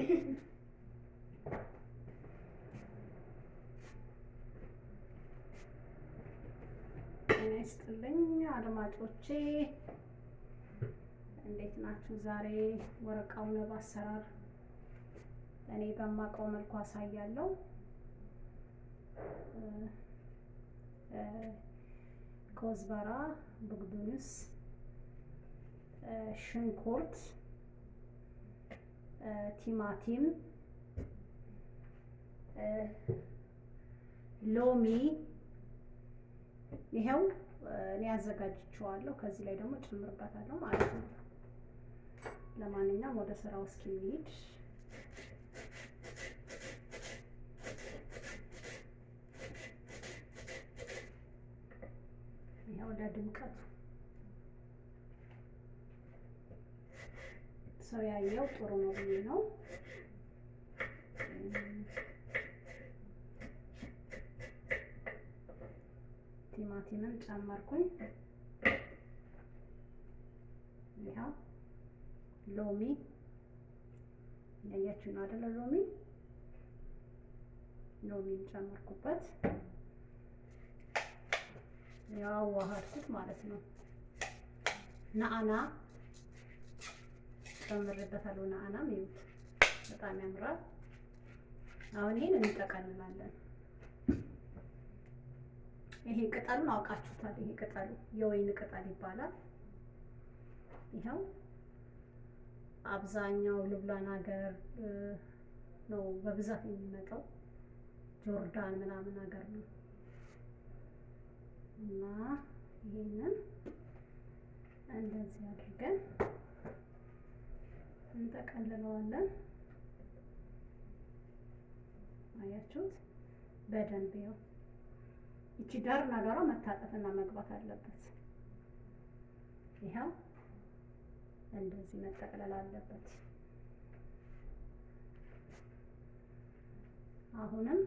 ጤና ይስጥልኝ አድማጮቼ፣ እንዴት ናችሁ? ዛሬ ورق عنب አሰራር እኔ በማውቀው መልኩ አሳያለሁ። كزبرة፣ بقدونس፣ ሽንኩርት፣ ቲማቲም፣ ሎሚ ይሄው እኔ አዘጋጅቼዋለሁ። ከዚህ ላይ ደግሞ ጨምርበታለሁ ማለት ነው። ለማንኛውም ወደ ስራው እስኪ እንሂድ። ይሄው ለድምቀቱ ሰው ያየው ጥሩ ነው ብዬ ነው። ቲማቲምም ጨመርኩኝ። ይኸው ሎሚ ያያችሁ ነው አይደለ? ሎሚን ጨመርኩበት። ያው አዋሃድኩት ማለት ነው። نعناع ጨምሬበታለሁ። نعناع ም ይዩት በጣም ያምራል። አሁን ይሄን እንጠቀልላለን። ይሄ ቅጠሉን አውቃችሁታል። ይሄ ቅጠሉ የወይን ቅጠል ይባላል። ይኸው አብዛኛው ልብላን ሀገር ነው በብዛት የሚመጣው፣ ጆርዳን ምናምን ሀገር ነው እና ይሄንን እንደዚህ አድርገን እንጠቀልለዋለን። አያችሁት? በደንብ ይኸው ይቺ ዳር ነገሯ መታጠፍና መግባት አለበት። ይኸው እንደዚህ መጠቅለል አለበት። አሁንም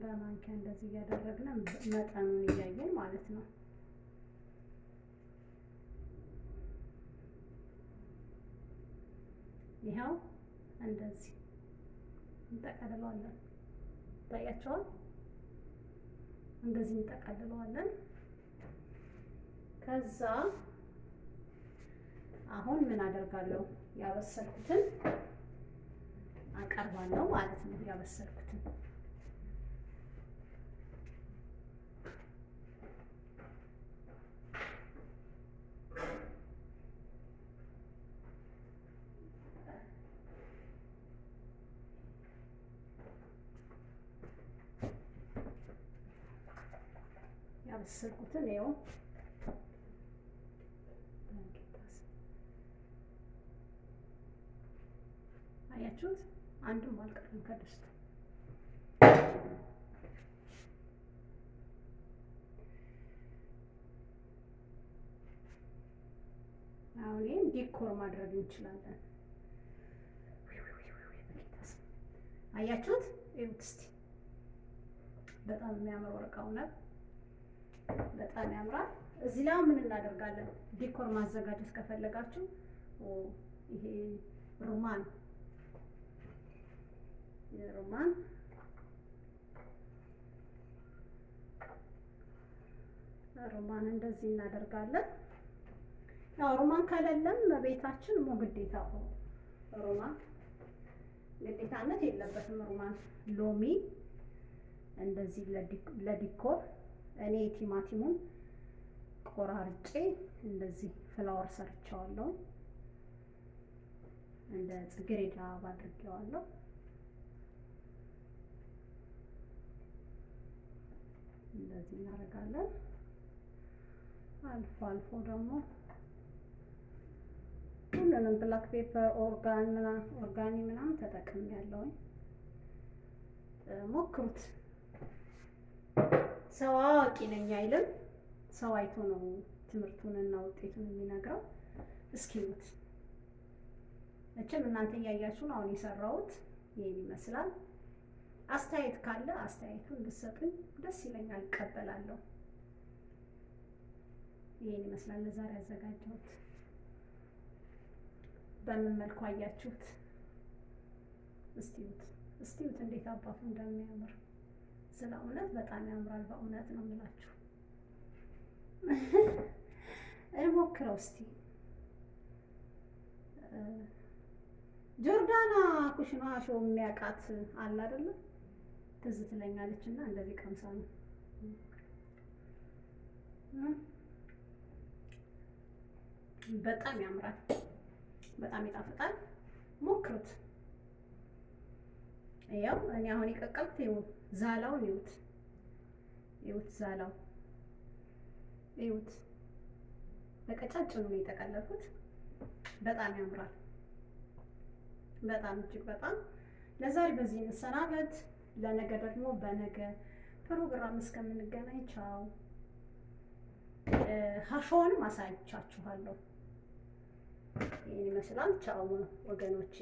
በማንኪያ እንደዚህ እያደረግን መጠኑን እያየን ማለት ነው። ይኸው እንደዚህ እንጠቀልለዋለን። ይታያቸዋል። እንደዚህ እንጠቀልለዋለን። ከዛ አሁን ምን አደርጋለሁ? ያበሰልኩትን አቀርባለሁ ማለት ነው። ያበሰልኩትን ያበሰልኩትን ይኸው አያችሁት? አንዱም አልቀረም ከድስቱ። አሁን ይሄን decor ማድረግ እንችላለን። አያችሁት? ይኸውት እስቲ በጣም የሚያምር ورق عنب በጣም ያምራል። እዚህ ላይ ምን እናደርጋለን? decor ማዘጋጀት ከፈለጋችሁ ይሄ رمان رمان رمان እንደዚህ እናደርጋለን። ያው رمان ከሌለም ቤታችን ሞ ግዴታ رمان ግዴታነት የለበትም። رمان ሎሚ እንደዚህ ለ decor እኔ ቲማቲሙን ቆራርጬ እንደዚህ flower ሰርቸዋለሁ። እንደ ጽጌረዳ አበባ አድርጌዋለሁ። እንደዚህ እናደርጋለን። አልፎ አልፎ ደግሞ ሁሉንም black pepper፣ ኦርጋን ምናምን ኦርጋኒ ምናምን ተጠቅሜያለሁኝ። ሞክሩት። ሰው አዋቂ ነኝ አይልም። ሰው አይቶ ነው ትምህርቱን እና ውጤቱን የሚነግረው። እስኪ እዩት። መቼም እናንተ እያያችሁ ነው አሁን የሰራሁት ይሄን ይመስላል። አስተያየት ካለ አስተያየቱን ብትሰጡኝ ደስ ይለኛል፣ እቀበላለሁ። ይሄን ይመስላል ለዛሬ ያዘጋጀሁት። በምን መልኩ አያችሁት? እስቲ እዩት፣ እስቲ እዩት እንዴት አባቱ እንደሚያምር። ስለ እውነት በጣም ያምራል። በእውነት ነው የምላችሁ። እሞክረው እስቲ። ጆርዳና ኩሽና show የሚያውቃት አለ አይደለም? ትዝ ትለኛለች እና እንደዚህ ቀምሳ ነው። በጣም ያምራል፣ በጣም ይጣፍጣል። ሞክሩት። ያው እኔ አሁን የቀቀልኩት ይኸው ዛላውን ይዩት፣ ይዩት፣ ዛላው ይዩት። በቀጫጭኑ ነው የጠቀለልኩት። በጣም ያምራል። በጣም እጅግ በጣም። ለዛሬ በዚህ እንሰናበት። ለነገ ደግሞ በነገ ፕሮግራም እስከምንገናኝ ቻው። ሀሾንም አሳይቻችኋለሁ። ይህን ይመስላል። ቻው ወገኖቼ።